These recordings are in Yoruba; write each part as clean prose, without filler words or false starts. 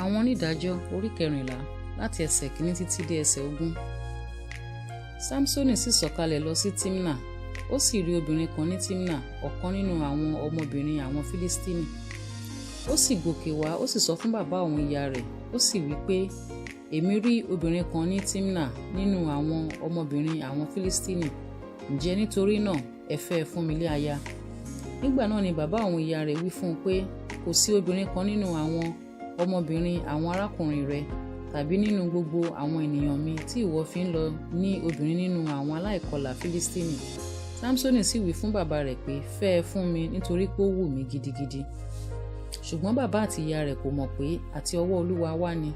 Àwọn onídàájọ́ orí 14, láti ẹsẹ̀ 1 títí dé ẹsẹ̀ 20. Samsoni sì sọ̀kalẹ̀ lọ sí Timna, ó sì rí obìnrin kan ní Timna, ọ̀kan nínú àwọn ọmọbìnrin àwọn Fílístínì. Ó sì gòkè wá, ó sì sọ fún bàbá òun ìyá rẹ̀, ó sì wí pé, Èmi rí obìnrin kan ní Timna nínú àwọn ọmọbìnrin àwọn Fílístínì, ǹjẹ́ nítorí náà ẹ fẹ́ ẹ fún mi lé aya. Nígbà náà ni bàbá òun ìyá rẹ̀ wí fún un pé, Kò sí obìnrin kan nínú àwọn ọmọbìnrin àwọn arákùnrin rẹ tàbí nínú gbogbo àwọn ènìyàn mi tí ìwọ fi ń lọ ní obìnrin nínú àwọn aláìkọlà Fílístínì. Samsoni sì wí fún bàbá rẹ̀ pé, Fẹ́ ẹ fún mi, nítorí pé ó wù mí gidigidi. Ṣùgbọ́n bàbá àti ìyá rẹ̀ kò mọ̀ pé àti ọwọ́ Olúwa wá ni,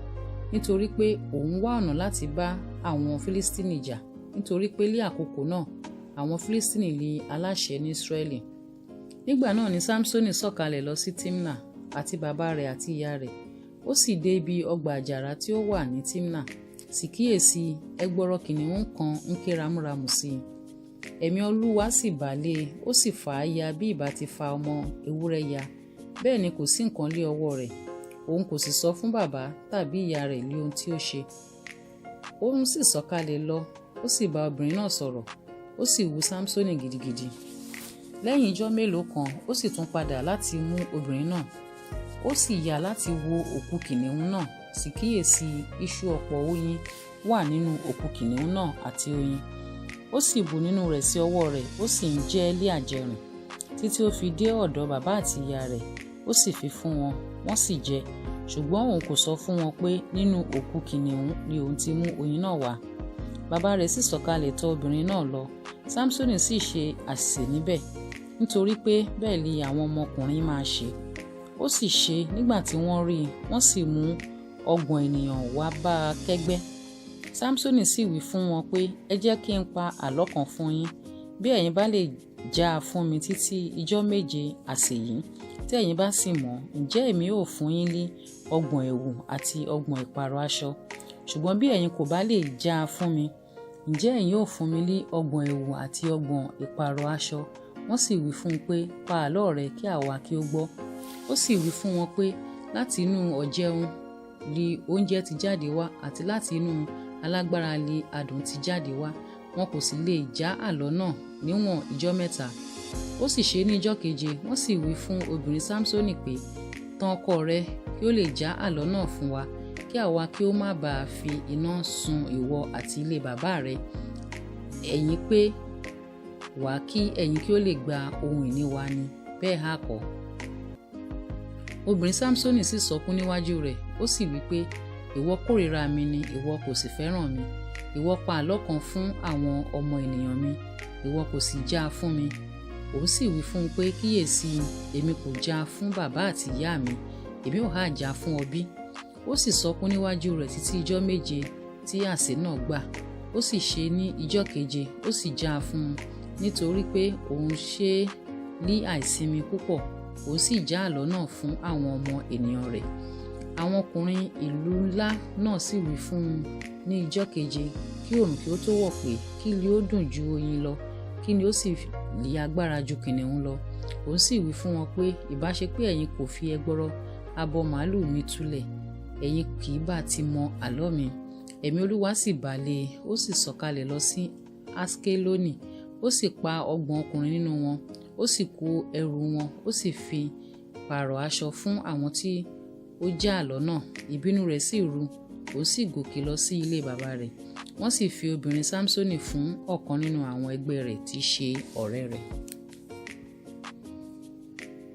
nítorí pé òun wá ọ̀nà láti bá àwọn Fílístínì jà, nítorí pé lé àkókò náà àwọn Fílístínì li aláṣẹ ní Ísírẹ́lì. Nígbà náà ni Samsoni sọ̀kalẹ̀ lọ sí Timna àti bàbá rẹ̀ àti ìyá rẹ̀. Ó sì dé ibi ọgbà àjàrà tí ó wà ní Timna. Sì kíyèsi, ẹgbọrọ kìnnìún kan ń ké ramúramù sí i. Ẹ̀mí Olúwa sì bà lé e, ó sì fà á ya bí ìbá ti fa ọmọ ewúrẹ́ ya. Bẹ́ẹ̀ ni kò sí nǹkan lé ọwọ́ rẹ̀. Òun kò sì sọ fún bàbá tàbí ìyá rẹ̀ lé ohun tí ó ṣe. Òun sì sọ̀kalẹ̀ lọ, ó sì bá obìnrin náà sọ̀rọ̀, ó sì wu Samsoni gidigidi. Lẹ́yìn ijọ́ mélòó kan, ó sì tún padà láti mú obìnrin náà. Ó sì yà láti wo òkú kìnnìún náà, sì kíyèsi, ìṣù ọ̀pọ̀ oyin wà nínú òkú kìnnìún náà àti oyin. Ó sì bù nínú rẹ̀ sí ọwọ́ rẹ̀, ó sì ń jẹ ẹ́ lé àjẹrìn, títí ó fi dé ọ̀dọ̀ bàbá àti ìyá rẹ̀, ó sì fi fún wọn, wọ́n sì jẹ. Ṣùgbọ́n òun kò sọ fún wọn pé nínú òkú kìnnìún ni òun ti mú oyin náà wá. Bàbá rẹ̀ sì sọ̀kalẹ̀ tọ̀ obìnrin náà lọ. Samsoni sì ṣe àsè níbẹ̀, nítorí pé bẹ́ẹ̀ li àwọn ọmọkùnrin máa ṣe. Ó sì ṣe, nígbà tí wọ́n rí i, wọ́n sì mú 30 ènìyàn wá bá a kẹ́gbẹ́. Samsoni sì wí fún wọn pé, Ẹ jẹ́ kí n pa àlọ́ kan fún yín. Bí ẹ̀yin bá lè já a fún mi títí ijọ́ 7 àsè yìí, tí ẹ̀yin bá sì mọ̀, ǹjẹ́ èmi ó fún yín ní 30 ẹ̀wù àti 30 ìpààrọ̀ aṣọ. Ṣùgbọ́n bí ẹ̀yin kò bá lè já a fún mi, ǹjẹ́ ẹ̀yin ó fún mi ní 30 ẹ̀wù àti 30 ìpààrọ̀ aṣọ? Wọ́n sì wí fún un pé, Pa àlọ́ rẹ kí àwa kí ó gbọ́. Ó sì wí fún wọn pé, Láti inú ọ̀jẹun li oúnjẹ ti jáde wá, àti láti inú alágbára li adùn ti jáde wá. Wọn kò sì lè já àlọ́ náà níwọ̀n ijọ́ 3. Ó sì ṣe ní ijọ́ keje, wọ́n sì wí fún obìnrin Samsoni pé, Tan ọkọ rẹ kí ó lè já àlọ́ náà fún wa, kí àwa kí ó má bá a fi iná sun ìwọ àti ilé bàbá rẹ. Ẹ̀yin pé wá kí ẹ̀yin kí ó lè gba ohun ìní wa ni, bẹ́ẹ̀ ha kọ́. Obìnrin Samsoni sì sọkún níwájú rẹ̀, ó sì wí pé, Ìwọ kórìíra mi ni, ìwọ kò sì fẹ́ràn mi. Ìwọ pa àlọ́ kan fún àwọn ọmọ ènìyàn mi, ìwọ kò sì já a fún mi. Òun sì wí fún un pé, Kíyèsi, èmi kò já a fún bàbá àti ìyá mi, èmi ò há já a fún ọ bí? Ó sì sọkún níwájú rẹ̀ títí ijọ́ 7 tí àsè náà gbà. Ó sì ṣe ní ijọ́ keje, ó sì já a fún un, nítorí pé òun ṣe é lí àìsimi púpọ̀, òun sì já àlọ́ náà fún àwọn ọmọ ènìyàn rẹ̀. Àwọn ọkùnrin ìlú ńlá náà sì wí fún un ní ijọ́ keje kí oòrùn kí ó tó wọ̀ pé, Kí li ó dùn ju oyin lọ, kí ni ó sì li agbára ju kìnnìún lọ? Òun sì wí fún wọn pé, Ìbá ṣe pé ẹ̀yin kò fi ẹgbọrọ abo màlúù mi tulẹ̀, ẹ̀yin kì í bá ti mọ àlọ́ mi. Ẹ̀mí Olúwa sì bà lé e, ó sì sọ̀kalẹ̀ lọ sí Askeloni, ó sì pa 30 ọkùnrin nínú wọn, ó sì kó ẹrù wọn, ó sì fi pààrọ̀ aṣọ fún àwọn tí ó já àlọ́ náà. Ìbínú rẹ̀ sì ru, òun sì gòkè lọ sí ilé bàbá rẹ̀. Wọ́n sì fi obìnrin Samsoni fún ọ̀kan nínú àwọn ẹgbẹ́ rẹ̀ tí í ṣe ọ̀rẹ́ rẹ̀.